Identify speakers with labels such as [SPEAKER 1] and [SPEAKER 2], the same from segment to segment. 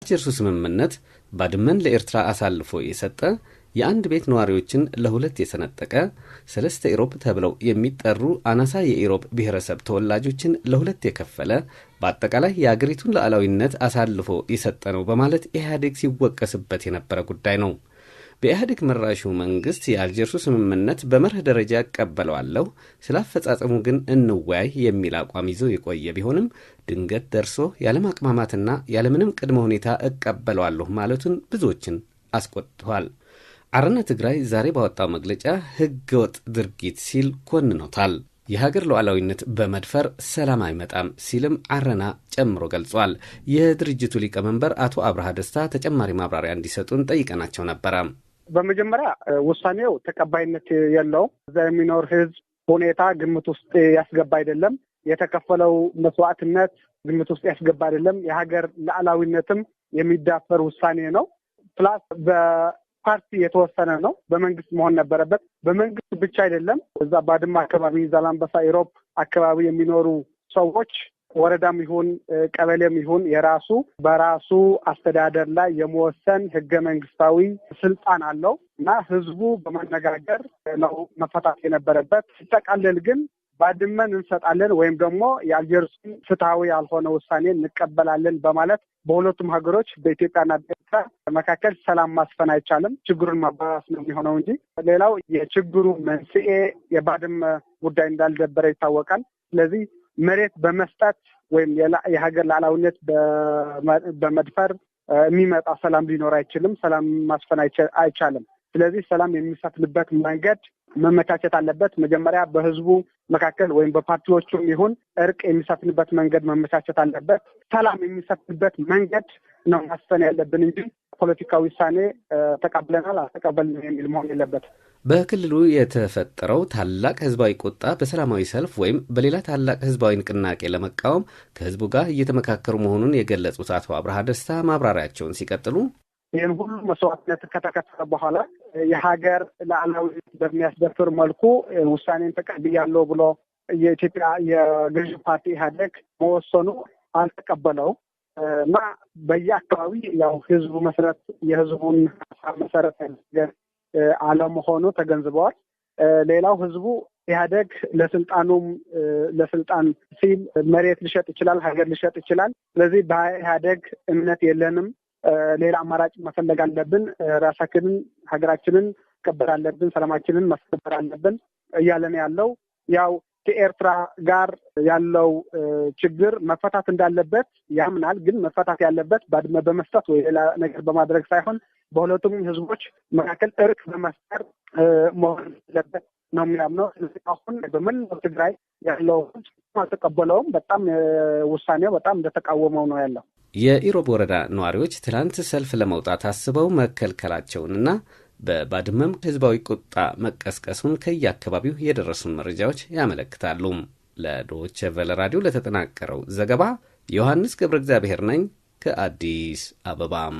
[SPEAKER 1] የአልጀርሱ ስምምነት ባድመን ለኤርትራ አሳልፎ የሰጠ፣ የአንድ ቤት ነዋሪዎችን ለሁለት የሰነጠቀ፣ ሰለስተ ኢሮብ ተብለው የሚጠሩ አናሳ የኢሮብ ብሔረሰብ ተወላጆችን ለሁለት የከፈለ፣ በአጠቃላይ የአገሪቱን ሉዓላዊነት አሳልፎ የሰጠ ነው በማለት ኢህአዴግ ሲወቀስበት የነበረ ጉዳይ ነው። በኢህአዴግ መራሹ መንግስት የአልጀርሱ ስምምነት በመርህ ደረጃ እቀበለዋለሁ፣ ስለ አፈጻጸሙ ግን እንወያይ የሚል አቋም ይዞ የቆየ ቢሆንም ድንገት ደርሶ ያለማቅማማትና ያለምንም ቅድመ ሁኔታ እቀበለዋለሁ ማለቱን ብዙዎችን አስቆጥቷል። አረና ትግራይ ዛሬ ባወጣው መግለጫ ህገወጥ ድርጊት ሲል ኮንኖታል። የሀገር ሉዓላዊነት በመድፈር ሰላም አይመጣም ሲልም አረና ጨምሮ ገልጿል። የድርጅቱ ሊቀመንበር አቶ አብርሃ ደስታ ተጨማሪ ማብራሪያ እንዲሰጡን ጠይቀናቸው ነበረ።
[SPEAKER 2] በመጀመሪያ ውሳኔው ተቀባይነት የለውም። እዛ የሚኖር ህዝብ ሁኔታ ግምት ውስጥ ያስገባ አይደለም። የተከፈለው መስዋዕትነት ግምት ውስጥ ያስገባ አይደለም። የሀገር ሉዓላዊነትም የሚዳፈር ውሳኔ ነው። Plus በፓርቲ የተወሰነ ነው። በመንግስት መሆን ነበረበት። በመንግስት ብቻ አይደለም። እዛ ባድመ አካባቢ፣ ዛላምበሳ፣ ኢሮብ አካባቢ የሚኖሩ ሰዎች ወረዳም ይሁን ቀበሌም ይሁን የራሱ በራሱ አስተዳደር ላይ የመወሰን ህገ መንግስታዊ ስልጣን አለው እና ህዝቡ በማነጋገር ነው መፈታት የነበረበት። ሲጠቃለል ግን ባድመን እንሰጣለን ወይም ደግሞ የአልጀርሱን ፍትሐዊ ያልሆነ ውሳኔ እንቀበላለን በማለት በሁለቱም ሀገሮች በኢትዮጵያና በኤርትራ መካከል ሰላም ማስፈን አይቻልም። ችግሩን ማባባስ ነው የሚሆነው እንጂ ሌላው የችግሩ መንስኤ የባድመ ጉዳይ እንዳልደበረ ይታወቃል። ስለዚህ መሬት በመስጠት ወይም የሀገር ሉዓላዊነት በመድፈር የሚመጣ ሰላም ሊኖር አይችልም። ሰላም ማስፈን አይቻልም። ስለዚህ ሰላም የሚሰፍንበት መንገድ መመቻቸት አለበት። መጀመሪያ በህዝቡ መካከል ወይም በፓርቲዎቹም ይሁን እርቅ የሚሰፍንበት መንገድ መመቻቸት አለበት። ሰላም የሚሰፍንበት መንገድ ነው ማስፈን ያለብን እንጂ ፖለቲካዊ ውሳኔ ተቀብለናል አልተቀበልንም የሚል መሆን የለበት።
[SPEAKER 1] በክልሉ የተፈጠረው ታላቅ ህዝባዊ ቁጣ በሰላማዊ ሰልፍ ወይም በሌላ ታላቅ ህዝባዊ ንቅናቄ ለመቃወም ከህዝቡ ጋር እየተመካከሩ መሆኑን የገለጹት አቶ አብርሃ ደስታ ማብራሪያቸውን ሲቀጥሉ
[SPEAKER 2] ይህን ሁሉ መስዋዕትነት ከተከፈለ በኋላ የሀገር ሉዓላዊነት በሚያስደፍር መልኩ ውሳኔን ተቀብያለሁ ብሎ የኢትዮጵያ የገዢ ፓርቲ ኢህአዴግ መወሰኑ አልተቀበለው እና በየአካባቢ ያው ህዝቡ መሰረት የህዝቡን ሀሳብ መሰረት ያደረገ አለመሆኑ ተገንዝበዋል። ሌላው ህዝቡ ኢህአዴግ ለስልጣኑም ለስልጣን ሲል መሬት ሊሸጥ ይችላል፣ ሀገር ሊሸጥ ይችላል። ስለዚህ በኢህአዴግ እምነት የለንም፣ ሌላ አማራጭ መፈለግ አለብን፣ ራሳችንን ሀገራችንን መከበር አለብን፣ ሰላማችንን ማስከበር አለብን እያለ ነው ያለው። ያው ከኤርትራ ጋር ያለው ችግር መፈታት እንዳለበት ያምናል። ግን መፈታት ያለበት ባድመ በመስጠት ወይ ሌላ ነገር በማድረግ ሳይሆን በሁለቱም ህዝቦች መካከል እርቅ በመፍጠር መሆን አለበት ነው የሚያምነው። ስለዚህ አሁን በመላው ትግራይ ያለው ህዝብ አልተቀበለውም። በጣም ውሳኔው በጣም እንደተቃወመው ነው ያለው።
[SPEAKER 1] የኢሮብ ወረዳ ነዋሪዎች ትላንት ሰልፍ ለመውጣት አስበው መከልከላቸውንና በባድመም ህዝባዊ ቁጣ መቀስቀሱን ከየአካባቢው የደረሱን መረጃዎች ያመለክታሉ። ለዶይቼ ቬለ ራዲዮ ለተጠናቀረው ዘገባ ዮሐንስ ገብረ እግዚአብሔር ነኝ ከአዲስ አበባም።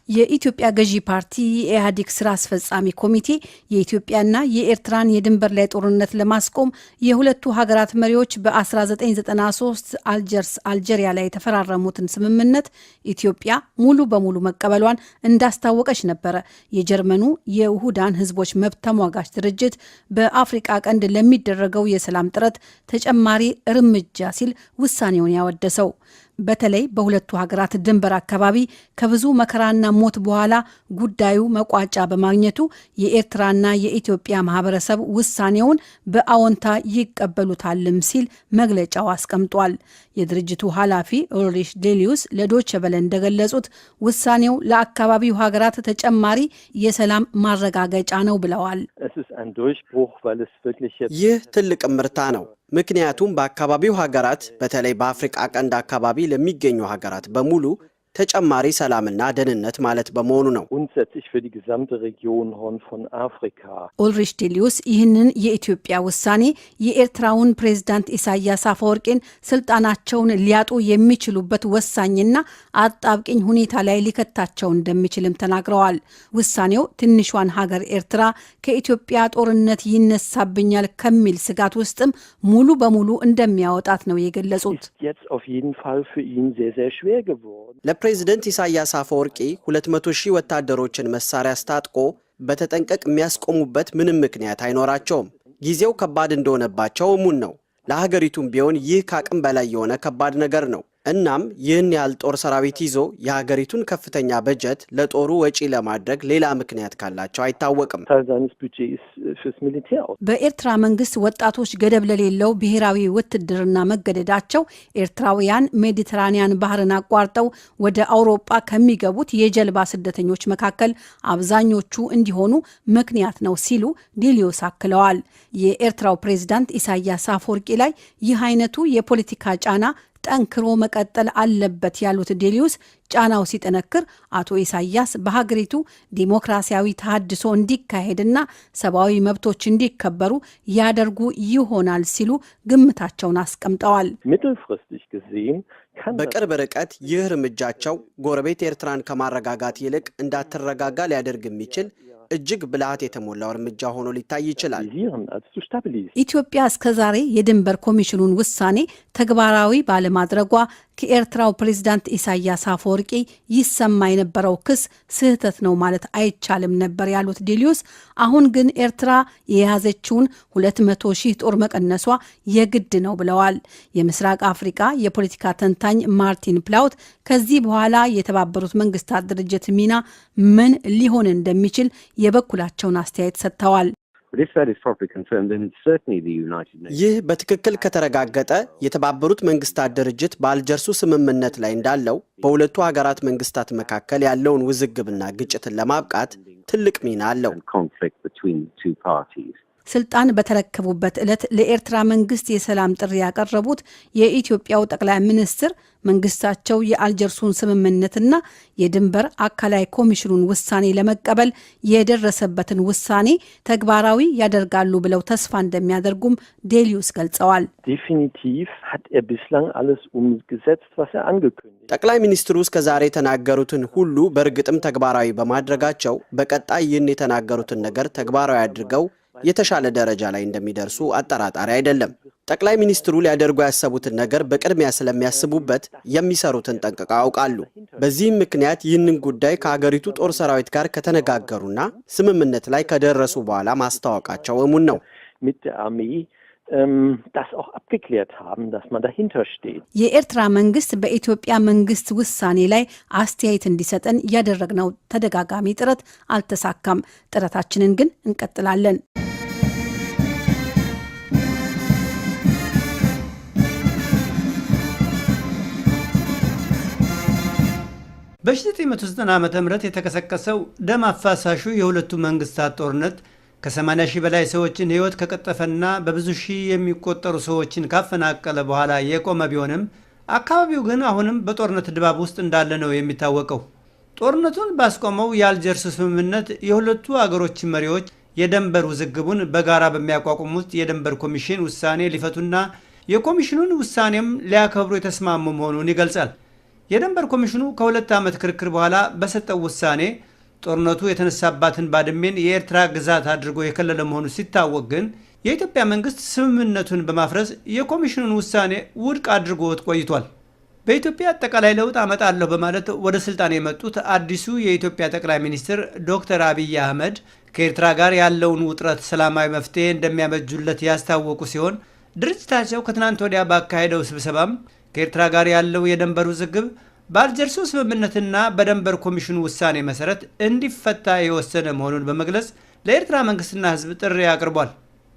[SPEAKER 3] የኢትዮጵያ ገዢ ፓርቲ የኢህአዴግ ስራ አስፈጻሚ ኮሚቴ የኢትዮጵያና የኤርትራን የድንበር ላይ ጦርነት ለማስቆም የሁለቱ ሀገራት መሪዎች በ1993 አልጀርስ አልጄሪያ ላይ የተፈራረሙትን ስምምነት ኢትዮጵያ ሙሉ በሙሉ መቀበሏን እንዳስታወቀች ነበረ። የጀርመኑ የውሁዳን ህዝቦች መብት ተሟጋች ድርጅት በአፍሪቃ ቀንድ ለሚደረገው የሰላም ጥረት ተጨማሪ እርምጃ ሲል ውሳኔውን ያወደሰው። በተለይ በሁለቱ ሀገራት ድንበር አካባቢ ከብዙ መከራና ሞት በኋላ ጉዳዩ መቋጫ በማግኘቱ የኤርትራና የኢትዮጵያ ማህበረሰብ ውሳኔውን በአዎንታ ይቀበሉታልም ሲል መግለጫው አስቀምጧል። የድርጅቱ ኃላፊ ኡልሪሽ ዴሊዩስ ለዶይቼ ቬለ እንደገለጹት ውሳኔው ለአካባቢው ሀገራት ተጨማሪ የሰላም ማረጋገጫ ነው ብለዋል።
[SPEAKER 4] ይህ ትልቅ እምርታ ነው። ምክንያቱም በአካባቢው ሀገራት በተለይ በአፍሪቃ ቀንድ አካባቢ ለሚገኙ ሀገራት በሙሉ ተጨማሪ ሰላምና ደህንነት ማለት በመሆኑ ነው።
[SPEAKER 3] ኡልሪሽ ዴሊዩስ ይህንን የኢትዮጵያ ውሳኔ የኤርትራውን ፕሬዝዳንት ኢሳያስ አፈወርቂን ስልጣናቸውን ሊያጡ የሚችሉበት ወሳኝና አጣብቂኝ ሁኔታ ላይ ሊከታቸው እንደሚችልም ተናግረዋል። ውሳኔው ትንሿን ሀገር ኤርትራ ከኢትዮጵያ ጦርነት ይነሳብኛል ከሚል ስጋት ውስጥም ሙሉ በሙሉ እንደሚያወጣት ነው የገለጹት።
[SPEAKER 4] ለፕሬዝደንት ኢሳያስ አፈወርቂ 200 ሺህ ወታደሮችን መሳሪያ አስታጥቆ በተጠንቀቅ የሚያስቆሙበት ምንም ምክንያት አይኖራቸውም። ጊዜው ከባድ እንደሆነባቸው እሙን ነው። ለሀገሪቱም ቢሆን ይህ ከአቅም በላይ የሆነ ከባድ ነገር ነው። እናም ይህን ያህል ጦር ሰራዊት ይዞ የሀገሪቱን ከፍተኛ በጀት ለጦሩ ወጪ ለማድረግ ሌላ ምክንያት ካላቸው አይታወቅም።
[SPEAKER 3] በኤርትራ መንግስት ወጣቶች ገደብ ለሌለው ብሔራዊ ውትድርና መገደዳቸው ኤርትራውያን ሜዲትራኒያን ባህርን አቋርጠው ወደ አውሮጳ ከሚገቡት የጀልባ ስደተኞች መካከል አብዛኞቹ እንዲሆኑ ምክንያት ነው ሲሉ ዴሊዮስ አክለዋል። የኤርትራው ፕሬዝዳንት ኢሳያስ አፈወርቂ ላይ ይህ አይነቱ የፖለቲካ ጫና ጠንክሮ መቀጠል አለበት ያሉት ዴሊዩስ ጫናው ሲጠነክር አቶ ኢሳያስ በሀገሪቱ ዲሞክራሲያዊ ተሃድሶ እንዲካሄድና ሰብአዊ መብቶች እንዲከበሩ ያደርጉ ይሆናል ሲሉ ግምታቸውን አስቀምጠዋል።
[SPEAKER 4] በቅርብ ርቀት ይህ እርምጃቸው ጎረቤት ኤርትራን ከማረጋጋት ይልቅ እንዳትረጋጋ ሊያደርግ የሚችል እጅግ ብልሃት የተሞላው እርምጃ ሆኖ ሊታይ ይችላል።
[SPEAKER 3] ኢትዮጵያ እስከዛሬ የድንበር ኮሚሽኑን ውሳኔ ተግባራዊ ባለማድረጓ ከኤርትራው ፕሬዝዳንት ኢሳያስ አፈወርቂ ይሰማ የነበረው ክስ ስህተት ነው ማለት አይቻልም ነበር ያሉት ዴሊዩስ፣ አሁን ግን ኤርትራ የያዘችውን 200 ሺህ ጦር መቀነሷ የግድ ነው ብለዋል። የምስራቅ አፍሪካ የፖለቲካ ተንታኝ ማርቲን ፕላውት ከዚህ በኋላ የተባበሩት መንግስታት ድርጅት ሚና ምን ሊሆን እንደሚችል የበኩላቸውን አስተያየት ሰጥተዋል።
[SPEAKER 4] ይህ በትክክል ከተረጋገጠ የተባበሩት መንግስታት ድርጅት በአልጀርሱ ስምምነት ላይ እንዳለው በሁለቱ ሀገራት መንግስታት መካከል ያለውን ውዝግብና ግጭትን ለማብቃት ትልቅ ሚና አለው።
[SPEAKER 3] ስልጣን በተረከቡበት ዕለት ለኤርትራ መንግስት የሰላም ጥሪ ያቀረቡት የኢትዮጵያው ጠቅላይ ሚኒስትር መንግስታቸው የአልጀርሱን ስምምነትና የድንበር አካላይ ኮሚሽኑን ውሳኔ ለመቀበል የደረሰበትን ውሳኔ ተግባራዊ ያደርጋሉ ብለው ተስፋ እንደሚያደርጉም ዴሊዩስ ገልጸዋል።
[SPEAKER 4] ጠቅላይ ሚኒስትሩ እስከ ዛሬ የተናገሩትን ሁሉ በእርግጥም ተግባራዊ በማድረጋቸው በቀጣይ ይህን የተናገሩትን ነገር ተግባራዊ አድርገው የተሻለ ደረጃ ላይ እንደሚደርሱ አጠራጣሪ አይደለም። ጠቅላይ ሚኒስትሩ ሊያደርጉ ያሰቡትን ነገር በቅድሚያ ስለሚያስቡበት የሚሰሩትን ጠንቅቀው ያውቃሉ። በዚህም ምክንያት ይህንን ጉዳይ ከሀገሪቱ ጦር ሰራዊት ጋር ከተነጋገሩና ስምምነት ላይ ከደረሱ በኋላ ማስታወቃቸው እሙን ነው።
[SPEAKER 3] የኤርትራ መንግስት በኢትዮጵያ መንግስት ውሳኔ ላይ አስተያየት እንዲሰጠን ያደረግነው ተደጋጋሚ ጥረት አልተሳካም። ጥረታችንን ግን እንቀጥላለን።
[SPEAKER 5] በ1990 ዓ ም የተቀሰቀሰው ደም አፋሳሹ የሁለቱ መንግስታት ጦርነት ከ80 ሺህ በላይ ሰዎችን ሕይወት ከቀጠፈና በብዙ ሺህ የሚቆጠሩ ሰዎችን ካፈናቀለ በኋላ የቆመ ቢሆንም አካባቢው ግን አሁንም በጦርነት ድባብ ውስጥ እንዳለ ነው የሚታወቀው። ጦርነቱን ባስቆመው የአልጀርስ ስምምነት የሁለቱ አገሮች መሪዎች የደንበር ውዝግቡን በጋራ በሚያቋቁሙት የደንበር ኮሚሽን ውሳኔ ሊፈቱና የኮሚሽኑን ውሳኔም ሊያከብሩ የተስማሙ መሆኑን ይገልጻል። የደንበር ኮሚሽኑ ከ2 ዓመት ክርክር በኋላ በሰጠው ውሳኔ ጦርነቱ የተነሳባትን ባድሜን የኤርትራ ግዛት አድርጎ የከለለ መሆኑ ሲታወቅ ግን የኢትዮጵያ መንግስት ስምምነቱን በማፍረስ የኮሚሽኑን ውሳኔ ውድቅ አድርጎት ቆይቷል። በኢትዮጵያ አጠቃላይ ለውጥ አመጣለሁ በማለት ወደ ስልጣን የመጡት አዲሱ የኢትዮጵያ ጠቅላይ ሚኒስትር ዶክተር አብይ አህመድ ከኤርትራ ጋር ያለውን ውጥረት ሰላማዊ መፍትሄ እንደሚያበጁለት ያስታወቁ ሲሆን ድርጅታቸው ከትናንት ወዲያ ባካሄደው ስብሰባም ከኤርትራ ጋር ያለው የደንበር ውዝግብ በአልጀርሱ ስምምነትና በደንበር ኮሚሽኑ ውሳኔ መሰረት እንዲፈታ የወሰነ መሆኑን በመግለጽ ለኤርትራ መንግስትና ሕዝብ ጥሪ አቅርቧል።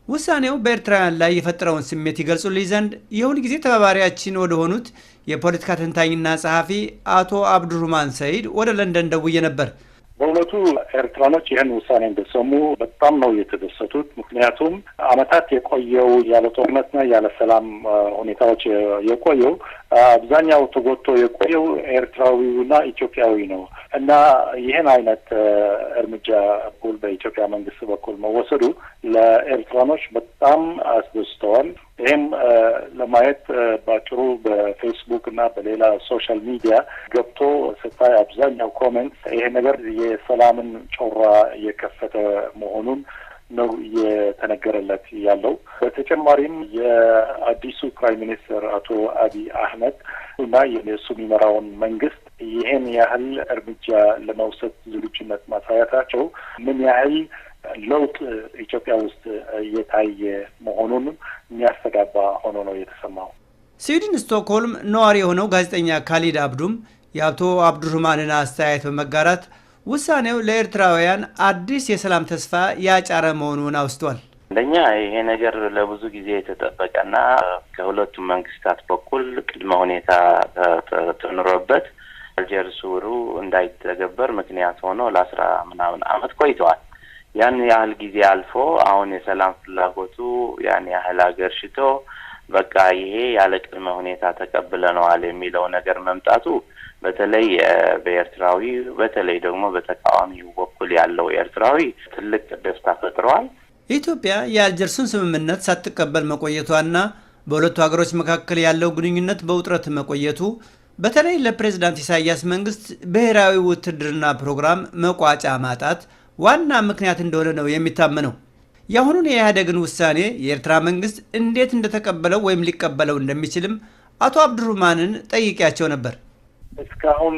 [SPEAKER 5] ውሳኔው በኤርትራውያን ላይ የፈጠረውን ስሜት ይገልጹልኝ ዘንድ የሁል ጊዜ ተባባሪያችን ወደሆኑት የፖለቲካ ተንታኝና ጸሐፊ አቶ አብዱሩማን ሰይድ ወደ ለንደን ደውዬ ነበር።
[SPEAKER 6] በእውነቱ ኤርትራኖች ይህን ውሳኔ እንደሰሙ በጣም ነው የተደሰቱት። ምክንያቱም ዓመታት የቆየው ያለ ጦርነትና ያለ ሰላም ሁኔታዎች የቆየው አብዛኛው ተጎድቶ የቆየው ኤርትራዊውና ኢትዮጵያዊ ነው እና ይህን አይነት እርምጃ በኩል በኢትዮጵያ መንግስት በኩል መወሰዱ ለኤርትራኖች በጣም አስደስተዋል። ይህም ለማየት በአጭሩ በፌስቡክ እና በሌላ social media ገብቶ ስታይ አብዛኛው comment ይሄ ነገር የሰላምን ጮራ እየከፈተ መሆኑን ነው እየተነገረለት ያለው። በተጨማሪም የአዲሱ prime minister አቶ አቢይ አህመድ እና የእሱ የሚመራውን መንግስት ይህን ያህል እርምጃ ለመውሰድ ዝግጁነት ማሳየታቸው ምን ያህል ለውጥ ኢትዮጵያ ውስጥ እየታየ መሆኑንም የሚያስተጋባ ሆኖ ነው የተሰማው።
[SPEAKER 5] ስዊድን ስቶክሆልም ነዋሪ የሆነው ጋዜጠኛ ካሊድ አብዱም የአቶ አብዱርህማንን አስተያየት በመጋራት ውሳኔው ለኤርትራውያን አዲስ የሰላም ተስፋ ያጫረ መሆኑን አውስቷል።
[SPEAKER 7] አንደኛ ይሄ ነገር ለብዙ ጊዜ የተጠበቀና ከሁለቱም መንግስታት በኩል ቅድመ ሁኔታ ተኑሮበት አልጀርስ ውሉ እንዳይተገበር ምክንያት ሆኖ ለ10 ምናምን አመት ቆይተዋል። ያን ያህል ጊዜ አልፎ አሁን የሰላም ፍላጎቱ ያን ያህል አገር ሽቶ በቃ ይሄ ያለ ቅድመ ሁኔታ ተቀብለነዋል የሚለው ነገር መምጣቱ በተለይ በኤርትራዊ በተለይ ደግሞ በተቃዋሚው በኩል ያለው ኤርትራዊ ትልቅ ደስታ ፈጥሯል።
[SPEAKER 5] ኢትዮጵያ የአልጀርሱን ስምምነት ሳትቀበል መቆየቷና በሁለቱ ሀገሮች መካከል ያለው ግንኙነት በውጥረት መቆየቱ በተለይ ለፕሬዝዳንት ኢሳያስ መንግስት ብሔራዊ ውትድርና ፕሮግራም መቋጫ ማጣት ዋና ምክንያት እንደሆነ ነው የሚታመነው። የአሁኑን የኢህአዴግን ውሳኔ የኤርትራ መንግስት እንዴት እንደተቀበለው ወይም ሊቀበለው እንደሚችልም አቶ አብዱርህማንን ጠይቄያቸው ነበር።
[SPEAKER 6] እስካሁን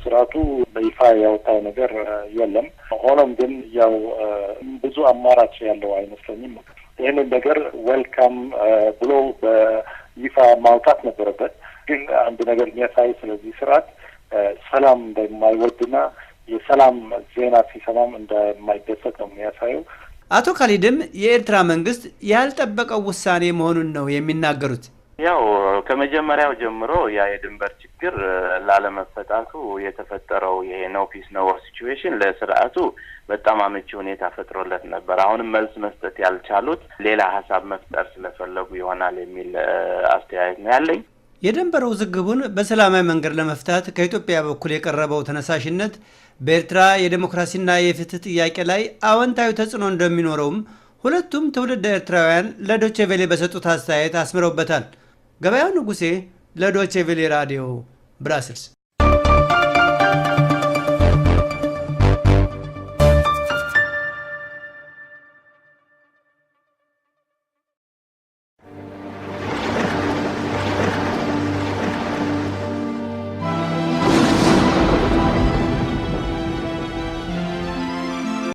[SPEAKER 6] ስርዓቱ በይፋ ያወጣው ነገር የለም። ሆኖም ግን ያው ብዙ አማራጭ ያለው አይመስለኝም። ይህንን ነገር welcome ብሎ በይፋ ማውጣት ነበረበት። ግን አንድ ነገር የሚያሳይ ስለዚህ ስርዓት ሰላም እንደማይወድና የሰላም ዜና ሲሰማም እንደማይደሰት ነው የሚያሳየው።
[SPEAKER 5] አቶ ካሊድም የኤርትራ መንግስት ያልጠበቀው ውሳኔ መሆኑን ነው የሚናገሩት።
[SPEAKER 7] ያው ከመጀመሪያው ጀምሮ ያ የድንበር ችግር ላለመፈታቱ የተፈጠረው ይሄ no peace no war situation ለስርዓቱ በጣም አመቺ ሁኔታ ፈጥሮለት ነበር። አሁንም መልስ መስጠት ያልቻሉት ሌላ ሀሳብ መፍጠር ስለፈለጉ ይሆናል የሚል አስተያየት ነው ያለኝ።
[SPEAKER 5] የድንበር ውዝግቡን በሰላማዊ መንገድ ለመፍታት ከኢትዮጵያ በኩል የቀረበው ተነሳሽነት በኤርትራ የዴሞክራሲና የፍትህ ጥያቄ ላይ አዎንታዊ ተጽዕኖ እንደሚኖረውም ሁለቱም ትውልደ ኤርትራውያን ለዶቼ ቬሌ በሰጡት አስተያየት አስምረውበታል። ገበያው ንጉሴ ለዶቼ ቬሌ ራዲዮ ብራስልስ።